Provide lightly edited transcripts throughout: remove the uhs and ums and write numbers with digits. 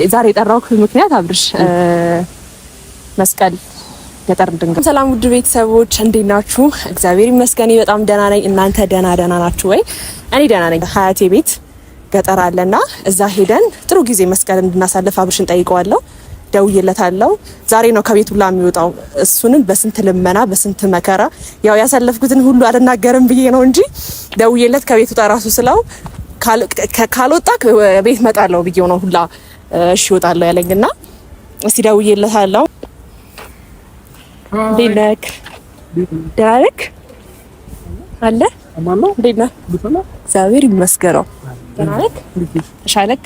ዛሬ የጠራሁት ምክንያት አብርሽ መስቀል ገጠር እንድንገባ። ሰላም ውድ ቤተሰቦች እንዴት ናችሁ? እግዚአብሔር ይመስገን በጣም ደህና ነኝ። እናንተ ደህና ደህና ናችሁ ወይ? እኔ ደህና ነኝ። ሀያቴ ቤት ገጠር አለና እዛ ሄደን ጥሩ ጊዜ መስቀል እንድናሳልፍ አብርሽን ጠይቀዋለሁ። ደውዬለታለሁ። ዛሬ ነው ከቤት ሁላ የሚወጣው። እሱንም በስንት ልመና በስንት መከራ ያው ያሳለፍኩትን ሁሉ አልናገርም ብዬ ነው እንጂ ደውዬለት ከቤት ውጣ ራሱ ስለው ካልወጣ ቤት መጣለው ብዬው ነው ሁላ እሺ እወጣለሁ ያለኝና እስቲ ደውዬለታለሁ። እንዴት ነህ? ደህና ነህ? አለ እንዴት ነህ? እግዚአብሔር ይመስገነው። ደህና ነህ? ተሻለክ?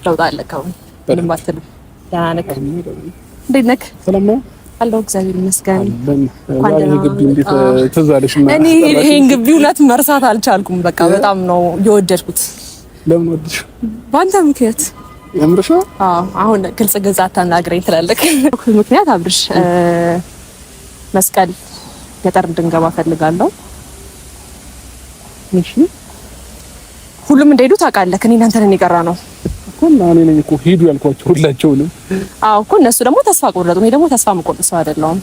ለውጥ አለክ? አሁን ምንም አትልም። ደህና ነህ? እንዴት ነህ? ሰላም ነው አለሁ፣ እግዚአብሔር ይመስገን። እኔ ይሄን ግቢ እውነት መርሳት አልቻልኩም። በቃ በጣም ነው የወደድኩት። ለምን ወደድሽ? በአንተ ምክንያት። የምርሽ ነው? አዎ። አሁን ግልጽ ግልጽ አታናግረኝ ትላለህ። ምክንያት አብርሽ መስቀል ገጠር እንድንገባ ፈልጋለሁ። እሺ፣ ሁሉም እንደሄዱ ታውቃለህ። እኔ እናንተ ነን የቀራ ነው እኮ እና እኔ ነኝ እኮ ሂዱ ያልኳቸው ሁላቸውንም። አዎ እኮ እነሱ ደግሞ ተስፋ ቆረጡ። እኔ ደግሞ ተስፋ መቆርጥ ሰው አይደለሁም።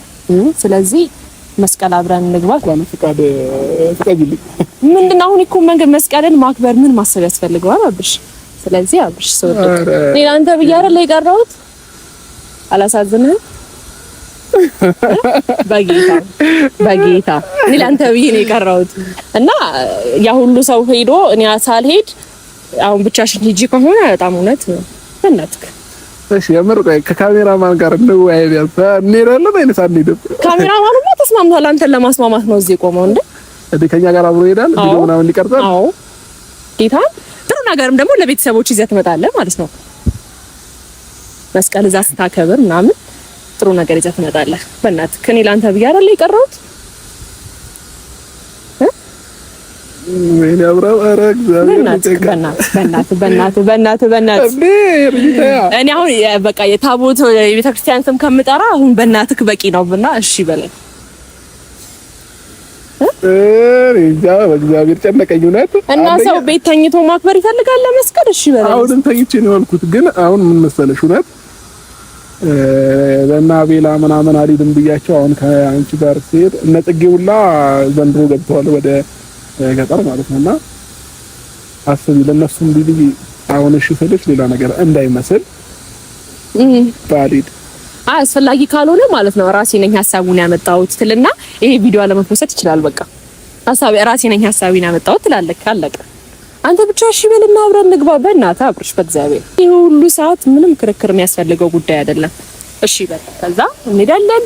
ስለዚህ መስቀል አብረን እንግባ። እንኳን ፍቃድ ፍቀጂልኝ። ምንድን ነው አሁን እኮ መንገድ መስቀልን ማክበር ምን ማሰብ ያስፈልገዋል አብርሽ? ስለዚህ አብርሽ ሰው እኔ ለአንተ ብዬ አይደል የቀረሁት? አላሳዝንህም? በጌታ በጌታ እኔ ለአንተ ብዬ ነው የቀረሁት እና ያ ሁሉ ሰው ሄዶ እኔ ሳልሄድ አሁን ብቻሽን ሂጂ ከሆነ በጣም እውነት በእናትህ። እሺ፣ የምር ቆይ ከካሜራማን ጋር እንወያይ። ቢያንስ እንሄዳለን አይነት አንሄድም? ካሜራማኑማ ተስማምቷል። አንተን ለማስማማት ነው እዚህ የቆመው። እንዴ እንዴ ከኛ ጋር አብሮ ይሄዳል፣ ቪዲዮ ምናምን ሊቀርጻል። አዎ ጌታ፣ ጥሩ ነገርም ደግሞ ለቤተሰቦች ይዘህ ትመጣለህ ማለት ነው። መስቀል እዛ ስታከብር ምናምን ጥሩ ነገር ይዘህ ትመጣለህ። በእናትህ እኔ ለአንተ ብዬ አይደል የቀረሁት? ወይኔ አብረው፣ ኧረ እግዚአብሔር። በእናትህ በእናትህ በእናትህ በእናትህ፣ እኔ አሁን በቃ የታቦት የቤተክርስቲያን ስም ከምጠራ አሁን በእናትህ በቂ ነው ብና እሺ በለኝ። እንጃ በእግዚአብሔር ጨነቀኝ እውነት። እና ሰው ቤት ተኝቶ ማክበር ይፈልጋል ለመስቀል። እሺ በለኝ። አሁንም ተኝቼ ነው ያልኩት፣ ግን አሁን ምን መሰለሽ እውነት ለእነ አቤላ ምናምን አልሄድም ብያቸው አሁን ከአንቺ ጋር ሲሄድ እነ ጽጌ ሁላ ዘንድሮ ገብተዋል ወደ ገጠር ማለት ነውና፣ አስቢ ለእነሱም ቢል አሁን እሺ ስልሽ ሌላ ነገር እንዳይመስል ባልሄድ አስፈላጊ ካልሆነ ማለት ነው ራሴ ነኝ ሀሳቡን ያመጣሁት ትልና ይሄ ቪዲዮ አለመፖሰት ይችላል። በቃ ሀሳቤ ራሴ ነኝ ሀሳቡን ያመጣሁት ትላለህ። አለቀ። አንተ ብቻ እሺ በልና አብረን እንግባ። በእናትህ አብርሽ፣ በእግዚአብሔር ይሄ ሁሉ ሰዓት ምንም ክርክር የሚያስፈልገው ጉዳይ አይደለም። እሺ በል፣ ከዛ እንሄዳለን።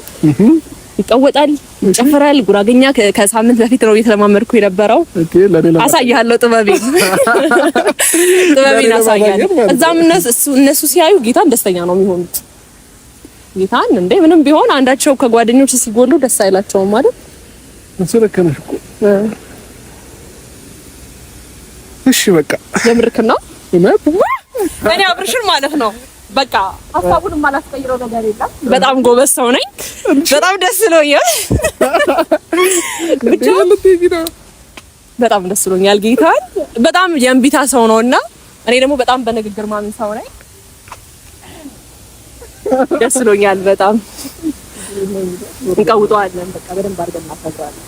ይቀወጣል፣ ይጨፈራል። ጉራገኛ ከሳምንት በፊት ነው እየተለማመድኩ የነበረው። አሳይሃለሁ፣ ጥበቤን ጥበቤን አሳይሃለሁ። እዛም እነሱ ሲያዩ ጌታን ደስተኛ ነው የሚሆኑት። ጌታን እንዴ ምንም ቢሆን አንዳቸው ከጓደኞች ሲጎሉ ደስ አይላቸውም ማለት እሱ ልክ ነሽ እኮ። እሺ በቃ የምርክ ነው። እውነት እኔ አብርሽን ማለት ነው በቃ ሀሳቡን የማላስቀይረው ነገር የለም። በጣም ጎበዝ ሰው ነኝ። በጣም ደስ ብሎኛል። ብቻ በጣም ደስ ብሎኛል። ጌታን በጣም የእምቢታ ሰው ነውና እኔ ደግሞ በጣም በንግግር ማምን ሰው ነኝ። ደስ ብሎኛል በጣም። እንቀውጠዋለን። በቃ በደንብ አድርገን እናከብረዋለን።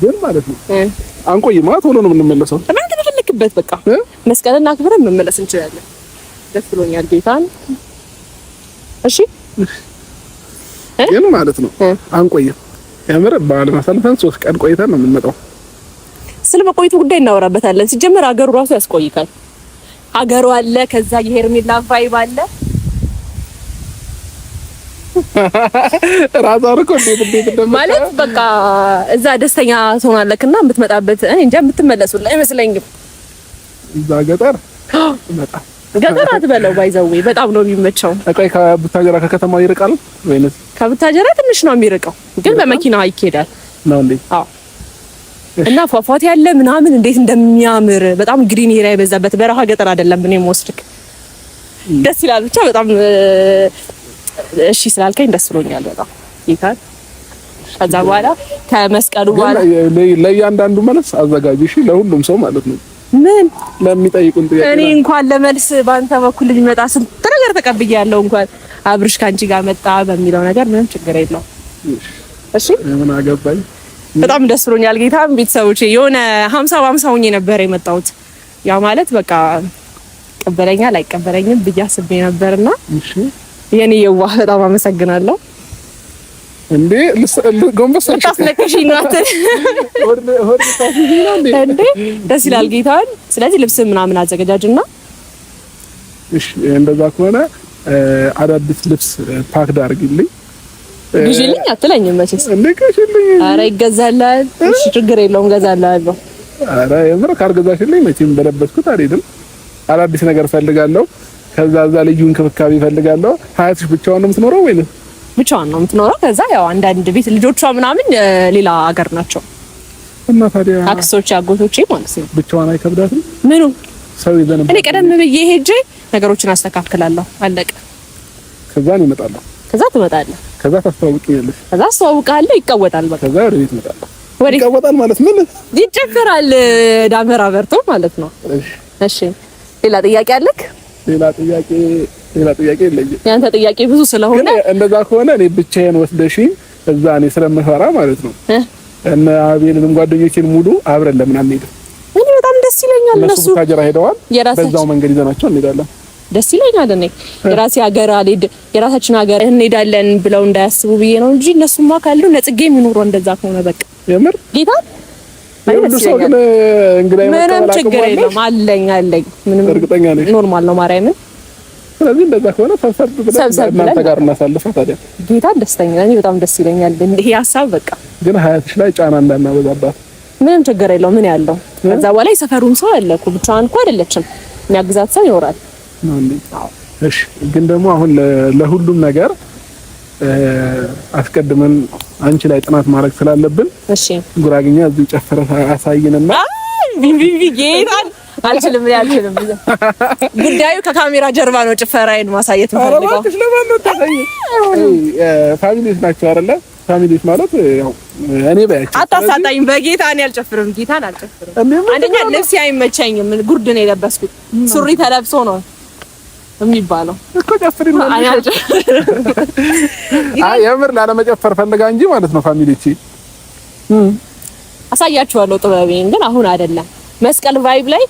ግን ማለት ነው አንቆይማ፣ ቶሎ ነው የምንመለሰው። እናንተ በፈለክበት በቃ መስቀልን አክብረን መመለስ እንችላለን። ደስ ብሎኛል ጌታን። እሺ ግን ማለት ነው አንቆይም። የምር በዓልን አሳልፈን 3 ቀን ቆይተን ነው የምንመጣው። ስለ መቆየቱ ጉዳይ እናወራበታለን። ሲጀመር አገሩ ራሱ ያስቆይካል። አገሩ አለ፣ ከዛ የሄርሜላ vibe አለ። ራሷን እኮ እንዴት እንዴት እንደምታ ማለት በቃ እዛ ደስተኛ ትሆናለክና የምትመጣበት እኔ እንጃ የምትመለሱልህ አይመስለኝም። እዛ ገጠር እመጣ ገጠር አትበለው፣ by the way በጣም ነው የሚመቸው። ቆይ ከቡታጀራ ከከተማው ይርቃል ወይንስ? ከቡታጀራ ትንሽ ነው የሚርቀው፣ ግን በመኪና ይኬዳል ነው እንዴ? አዎ። እና ፏፏቴ ያለ ምናምን እንዴት እንደሚያምር በጣም green area የበዛበት በረሃ ገጠር አይደለም። እኔ የምወስድክ ደስ ይላል። ብቻ በጣም እሺ ስላልከኝ ደስ ብሎኛል በጣም ይካል። ከዛ በኋላ ከመስቀሉ በኋላ ለእያንዳንዱ መልስ አዘጋጅ። እሺ ለሁሉም ሰው ማለት ነው። ምን ለሚጠይቁን ጥያቄ እኔ እንኳን ለመልስ በአንተ በኩል ሊመጣ ስንት ነገር ተቀብያለሁ። እንኳን አብርሽ ካንቺ ጋር መጣ በሚለው ነገር ምንም ችግር የለውም። እሺ ምን አገባኝ። በጣም ደስ ብሎኛል። ጌታም ቤተሰቦቼ የሆነ 50-50 ሆኜ ነበር የመጣሁት። ያ ማለት በቃ ይቀበለኛል አይቀበለኝም ብዬ አስቤ ነበርና እሺ የኔ የዋህ በጣም አመሰግናለሁ። እንዴ ጎንበስ ልታስለቅሽኝ ነው እንዴ? ደስ ይላል ጌታን። ስለዚህ ልብስ ምናምን አዘገጃጅና እሺ፣ እንደዛ ከሆነ አዳዲስ ልብስ pack አድርጊልኝ። ግዢልኝ አትለኝም መቼስ። እንዴ ግዢልኝ። ኧረ ይገዛልሃል። እሺ ችግር የለውም እገዛልሃለሁ። ኧረ የምር ካልገዛሽልኝ መቼም በለበስኩት አልሄድም። አዳዲስ ነገር ፈልጋለሁ። ከዛ እዛ ልዩ እንክብካቤ ፈልጋለሁ። ሀያትሽ ብቻዋን ነው የምትኖረው ወይንስ? ብቻዋን ነው የምትኖረው። ከዛ ያው አንዳንድ ቤት ልጆቿ ምናምን ሌላ ሀገር ናቸው። እና ታዲያ አክስቶቼ አጎቶቼ ማለት ነው። ብቻዋን አይከብዳትም? ምኑ ሰው ይዘን እኔ ቀደም ብዬ ሄጄ ነገሮችን አስተካክላለሁ። አለቀ። ከዛ ነው እመጣለሁ። ከዛ ትመጣለህ። ከዛ ታስተዋውቂኛለሽ። ከዛ አስተዋውቃለሁ። ይቀወጣል። በቃ ከዛ ወደ ቤት እመጣለሁ። ይቀወጣል ማለት ምን ይጨፈራል? ዳመራ በርቶ ማለት ነው። እሺ ሌላ ጥያቄ አለክ? ሌላ ጥያቄ ሌላ ጥያቄ የለኝም። ያንተ ጥያቄ ብዙ ስለሆነ እንደዛ ከሆነ እኔ ብቻዬን ወስደሽኝ እዛ እኔ ስለምፈራ ማለት ነው እነ አቤልንም ጓደኞቼን ሙሉ አብረን ለምን አንሄድም? እኔ በጣም ደስ ይለኛል። እነሱ ቡታጀራ ሄደዋል። በዛው መንገድ ይዘናቸው እንሄዳለን። ደስ ይለኛል። እኔ የራሴ ሀገር አልሄድ የራሳችን ሀገር እንሄዳለን ብለው እንዳያስቡ ብዬ ነው እንጂ እነሱማ ካሉ ነጽጌ የሚኖረው እንደዛ ከሆነ በቃ የምር ጌታ ምንም ችግር የለውም። አለኝ አለኝ ምንም እርግጠኛ ነኝ። normal ነው ማርያምን። ስለዚህ እንደዛ ከሆነ ሰብሰብ ብለን እናንተ ጋር እናሳልፈው። ታዲያ ጌታ ደስተኛ ነኝ። በጣም ደስ ይለኛል ይሄ ሀሳብ። በቃ ግን ሀያትሽ ላይ ጫና እንዳናበዛባት። ምንም ችግር የለውም። ምን ያለው ከዛ በኋላ የሰፈሩም ሰው አለ እኮ ብቻዋን እኮ አይደለችም። የሚያግዛት ሰው ይኖራል። እሺ ግን ደግሞ አሁን ለሁሉም ነገር አስቀድመን አንቺ ላይ ጥናት ማድረግ ስላለብን፣ እሺ ጉራግኛ እዚህ ጨፈረ አሳይንና ቢቢ ጌታን አልችልም አልችልም። ጉዳዩ ከካሜራ ጀርባ ነው። ጭፈራዬን ማሳየት የምፈልገው። ኧረ እባክሽ ለማን ነው ታሳይ? family ዎች ናቸው አይደለ? family ዎች ማለት ያው እኔ በያቸው አታሳጣኝ። በጌታ እኔ አልጨፍርም፣ ጌታን አልጨፍርም። አንደኛ ልብስ አይመቸኝም፣ ጉርድ ነው የለበስኩት። ሱሪ ተለብሶ ነው የሚባለው እኮ ጨፍሪ ነው። አይ የምር ላለመጨፈር ፈልጋ እንጂ ማለት ነው። family ዎቼ አሳያችኋለሁ ጥበቤን፣ ግን አሁን አይደለም። መስቀል vibe ላይ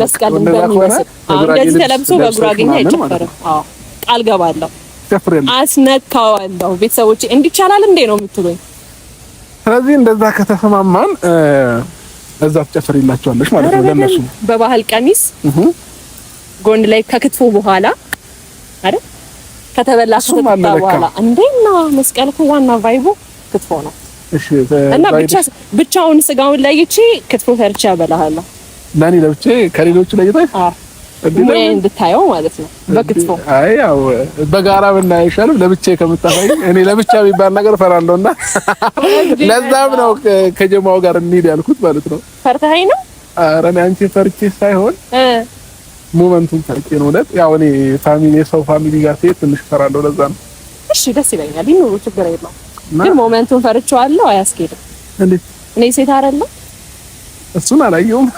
መስቀል እንደሚመስል እንደዚህ ተለብሶ በጉራጌኛ አይጨፈርም። አዎ ቃል ገባለሁ፣ አስነካዋለሁ። ቤተሰቦቼ እንዲቻላል እንዴ ነው የምትሉኝ? ስለዚህ እንደዛ ከተሰማማን እዛ ትጨፍሪላቸዋለሽ ማለት ነው ለነሱ በባህል ቀሚስ ጎን ላይ ከክትፎ በኋላ አይደል? ከተበላ ከተጠጣ በኋላ እንዴና መስቀል እኮ ዋና ቫይቡ ክትፎ ነው። እሺ እና ብቻ ብቻውን ስጋውን ለይቼ ክትፎ ሰርቼ አበላሃለሁ። ለኔ ለብቼ ከሌሎቹ ለይተሽ? አዎ እንድታየው ማለት ነው በክትፎ። አይ ያው በጋራ ብናይ አይሻልም? ለብቼ ከምታሳይ እኔ ለብቻ የሚባል ነገር እፈራለሁና ለዛም ነው ከጀማው ጋር እንሂድ ያልኩት ማለት ነው። ፈርተኸኝ ነው? ኧረ እኔ አንቺን ፈርቼ ሳይሆን moment ኡን ፈርቼ ነው። እውነት ያው እኔ family ሰው family ጋር ሲሄድ ትንሽ እፈራለሁ። ለዛ ነው። እሺ ደስ ይለኛል። ይኑሩ፣ ችግር የለውም። ግን moment ኡን ፈርቼዋለሁ። አያስኬድም። እንዴት እኔ ሴት አይደለም? እሱን አላየሁም።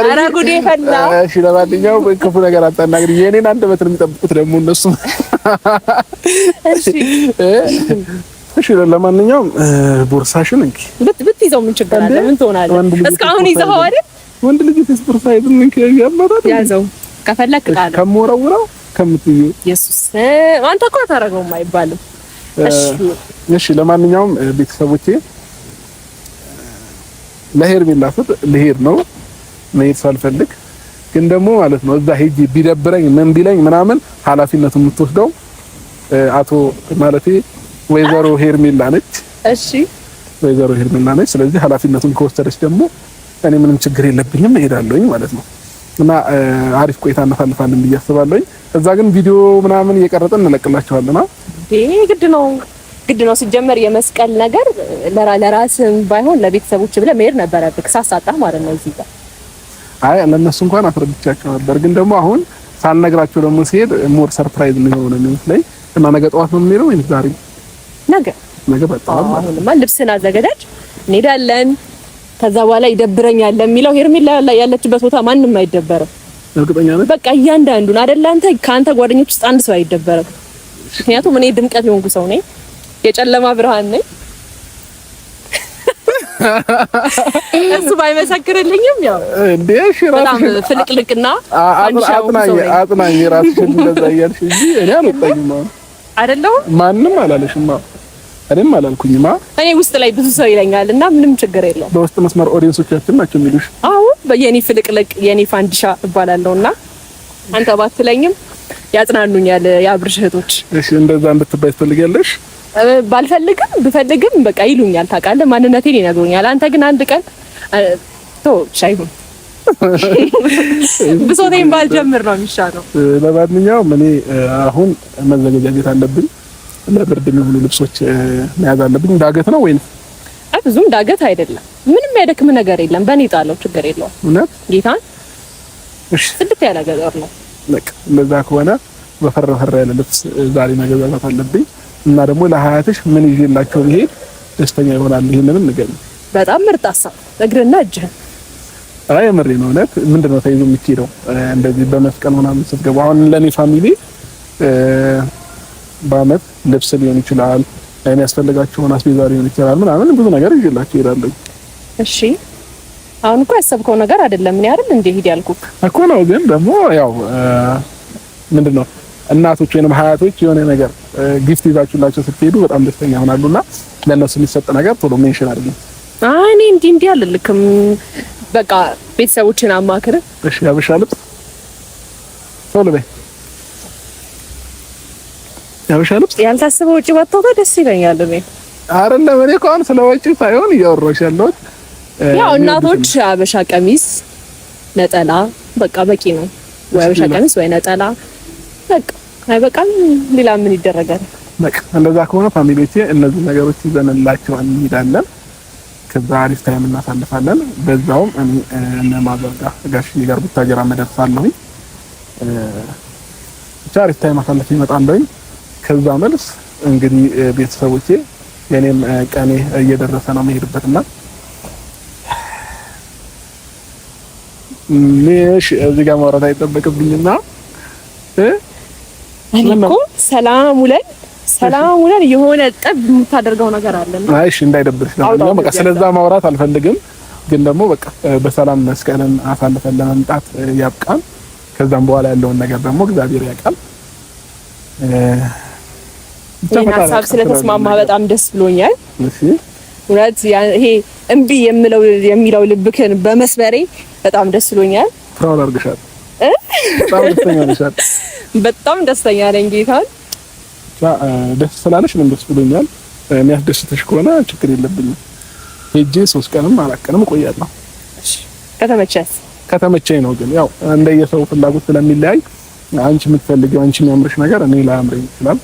ኧረ ጉዴ ፈላ። እሺ ለማንኛውም ክፉ ነገር አታናግሪ። የኔን አንደበት ነው የሚጠብቁት ደግሞ እነሱ። እሺ እሺ ለማንኛውም ቦርሳሽን እንኪ። ብትይዘው ምን ችግር አለ? ምን ትሆናለህ? እስካሁን ይዘኸው አይደል? ወንድ ልጅ ቦርሳ ይዘው ምን ያማታል? ያዘው ከፈለክ ቃል ከምወረውረው ከምትይው ኢየሱስ አንተ እኮ አታደርገውም አይባልም። እሺ እሺ ለማንኛውም ቤተሰቦቼ ለሄርሜላ ስል ልሄድ ነው መሄድ ሳልፈልግ ግን ደግሞ ማለት ነው እዛ ሄጄ ቢደብረኝ ምን ቢለኝ ምናምን ኃላፊነቱን የምትወስደው አቶ ማለቴ ወይዘሮ ሄርሜላ ነች። እሺ ወይዘሮ ሄርሜላ ነች። ስለዚህ ኃላፊነቱን ከወሰደች ደግሞ እኔ ምንም ችግር የለብኝም እሄዳለሁኝ ማለት ነው። እና አሪፍ ቆይታ እናሳልፋለን ብዬ አስባለሁኝ። እዛ ግን ቪዲዮ ምናምን እየቀረጥን እንለቅላችኋለን። ግድ ነው ግድ ነው። ሲጀመር የመስቀል ነገር ለራስም ባይሆን ለቤተሰቦች ብለህ መሄድ ነበረብህ። ሳሳጣህ ማለት ነው እዚህ ጋር። አይ ለእነሱ እንኳን አስረድቻቸው ነበር፣ ግን ደግሞ አሁን ሳልነግራቸው ደግሞ ሲሄድ more surprise የሚሆነው ነው የሚመስለኝ። እና ነገ ጠዋት ነው የሚሄደው ወይስ ዛሬ? ነገ ነገ በጠዋት ማለት ነው። አሁንማ ልብስን አዘገጃጅ እንሄዳለን። ከዛ በኋላ ይደብረኛል ለሚለው ሄርሜላ ያለችበት ቦታ ማንም አይደበርም። እርግጠኛ ነኝ። በቃ እያንዳንዱን አይደለ አንተ ከአንተ ጓደኞች ውስጥ አንድ ሰው አይደበርም። ምክንያቱም እኔ ድምቀት የሆንኩ ሰው ነኝ፣ የጨለማ ብርሃን ነኝ። እሱ ባይመሰክርልኝም ያው እንዴ እሺ፣ በጣም ፍልቅልቅና አጥናኝ አጥናኝ ራስሽን እንደዛ እያልሽ እንጂ እኔ አልወጣኝም። አይደለሁም ማንም አላለሽማ፣ እኔም አላልኩኝማ። እኔ ውስጥ ላይ ብዙ ሰው ይለኛል እና ምንም ችግር የለውም። በውስጥ መስመር audience ኦቻችን ናቸው የሚሉሽ። አዎ የኔ ፍልቅልቅ የኔ ፋንዲሻ እባላለሁና አንተ ባትለኝም ያጽናኑኛል የአብርሽ እህቶች። እሺ እንደዛ እንድትባይ ትፈልጊያለሽ? ባልፈልግም ብፈልግም በቃ ይሉኛል። ታውቃለህ፣ ማንነቴን ይነግሩኛል። አንተ ግን አንድ ቀን ቶ ሻይሁን ብሶቴን ባልጀምር ነው የሚሻለው። ለማንኛውም እኔ አሁን መዘገጃጀት አለብኝ። ለብርድ የሚሆኑ ልብሶች መያዝ አለብኝ። ዳገት ነው ወይንስ? አይ ብዙም ዳገት አይደለም። ምንም ያደክም ነገር የለም። በእኔ ጣለው፣ ችግር የለውም። እውነት ጌታን። እሺ ጽድት ያለ ገጠር ነው። በቃ እንደዛ ከሆነ ወፈር ወፈር ያለ ልብስ ዛሬ መገዛዛት አለብኝ። እና ደግሞ ለሀያትሽ ምን ይዤላቸው ብሄድ ደስተኛ ይሆናል? ይሄንንም ንገሪኝ። በጣም ምርጥ ሀሳብ። እግርና እጅህን። አይ የምሬን ነው። እውነት ምንድነው ተይዞ የሚኬደው እንደዚህ በመስቀል ምናምን ስትገቡ? አሁን ለኔ family በአመት ልብስ ሊሆን ይችላል፣ የሚያስፈልጋቸውን አስቤዛ ሊሆን ይችላል ምናምን ብዙ ነገር ይዤላቸው እሄዳለሁ። እሺ አሁን እኮ ያሰብከው ነገር አይደለም። እኔ አይደል እንደ ሂድ ያልኩህ እኮ ነው። ግን ደግሞ ያው ምንድነው እናቶች ወይንም ሀያቶች የሆነ ነገር gift ይዛችሁላቸው ስትሄዱ በጣም ደስተኛ ይሆናሉና ለእነሱ የሚሰጥ ነገር ቶሎ mention አድርጊ። አይ እኔ እንዲህ እንዲህ አልልክም። በቃ ቤተሰቦችን አማክር። እሺ ያበሻ ልብስ ቶሎ በይ። ያበሻ ልብስ ያልታሰበ ወጪ ባታወጣ ደስ ይለኛል። እኔ አይደለም እኔ እኮ አሁን ስለ ወጪ ሳይሆን እያወራሁሽ ያለሁት ያው እናቶች አበሻ ቀሚስ፣ ነጠላ በቃ በቂ ነው። ወይ አበሻ ቀሚስ ወይ ነጠላ በቃ አይበቃም። ሌላ ምን ይደረጋል? በቃ እንደዛ ከሆነ family ዎቼ እነዚህ ነገሮች ይዘንላቸው እንሄዳለን። ከዛ አሪፍ time እናሳልፋለን። በዛውም እኔ እነ mother ጋር ጋሽዬ ጋር ቡታጀራ መደርሳለሁኝ። ብቻ አሪፍ time አሳልፌ እመጣለሁኝ። ከዛ መልስ እንግዲህ ቤተሰቦቼ የኔም ቀኔ እየደረሰ ነው የምሄድበትና እሺ እዚህ ጋር ማውራት አይጠበቅብኝና እኔ እኮ ሰላም ውለን ሰላም ውለን የሆነ ጠብ የምታደርገው ነገር አለ። አይ እሺ እንዳይደብርሽ ለማንኛውም በቃ ስለዛ ማውራት አልፈልግም፣ ግን ደግሞ በቃ በሰላም መስቀልን አሳልፈን ለመምጣት ያብቃን። ከዛም በኋላ ያለውን ነገር ደግሞ እግዚአብሔር ያውቃል። ይሄን ሀሳብ ስለተስማማ በጣም ደስ ብሎኛል። እሺ እውነት ይሄ እምቢ የሚለው ልብክን በመስበሬ በጣም ደስ ብሎኛል። proud አድርገሻል። በጣም ደስተኛ ነሽ። በጣም ደስተኛ ነኝ። ጌታን ደስ ስላለሽ እኔም ደስ ብሎኛል። የሚያስደስትሽ ከሆነ ችግር የለብኝም። ሄጄ 3 ቀንም 4 ቀንም እቆያለሁ። እሺ ከተመቸስ? ከተመቸኝ ነው። ግን ያው እንደየሰው ፍላጎት ስለሚለያይ አንቺ የምትፈልጊው አንቺ የሚያምርሽ ነገር እኔ ላያምረኝ ይችላል፣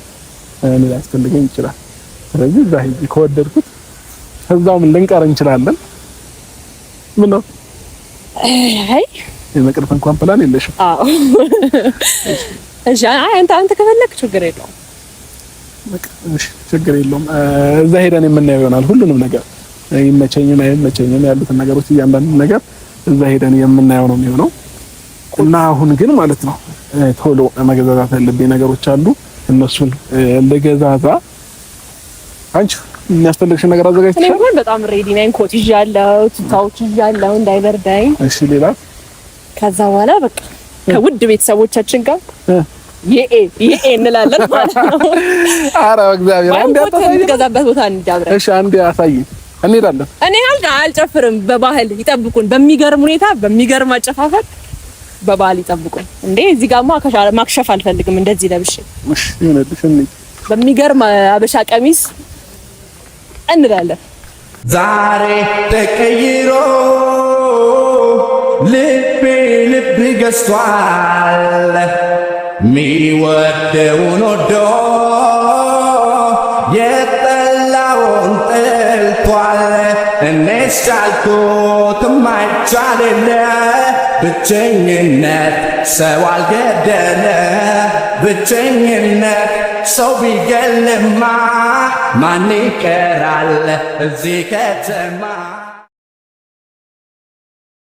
እኔ ላያስፈልገኝ ይችላል። ስለዚህ እዛ ሄጄ ከወደድኩት እዛውም ልንቀር እንችላለን። ምን ነው? አይ የመቅረት እንኳን ፕላን የለሽም? አዎ እሺ። አይ አንተ ከፈለክ ችግር የለውም። በቃ እሺ፣ ችግር የለውም። እዛ ሄደን የምናየው ይሆናል ሁሉንም ነገር ይመቸኝም አይመቸኝም ያሉትን ነገሮች እያንዳንዱ ነገር እዛ ሄደን የምናየው ነው የሚሆነው። እና አሁን ግን ማለት ነው ቶሎ መገዛዛት ያለብኝ ነገሮች አሉ። እነሱን ልገዛዛ። አንቺ የሚያስፈልግሽን ነገር አዘጋጅተሻል? እኔ እንኳን በጣም ready ነኝ። ኮት ይዣለሁ፣ ቱታዎች ይዣለሁ እንዳይበርዳኝ። እሺ ሌላ? ከዛ በኋላ በቃ ከውድ ቤተሰቦቻችን ጋር የኤ የኤ እንላለን ማለት ነው። ኧረ እግዚአብሔር አንዴ አታሳይኝ። የምትገዛበት ቦታ እንሂድ። እሺ አንዴ አሳይኝ። እንሄዳለን። እኔ አልጨፍርም። በባህል ይጠብቁን። በሚገርም ሁኔታ በሚገርም አጨፋፈር በባህል ይጠብቁን። እንዴ እዚህ ጋርማ ማክሸፍ አልፈልግም። እንደዚህ ለብሼ እሺ ይሁንልሽ። እንሂድ። በሚገርም አበሻ ቀሚስ እንላለን። ዛሬ ተቀይሮ ልቤ ልብ ገዝቷል። ሚወደውን ወዶ የጠላውን ጠልቷል። እኔስ ቻልኩት የማይቻል የለ ብቸኝነት ሰው አልገደለ። ብቸኝነት ሰው ቢገልማ ማን ይቀራል እዚህ ከተማ?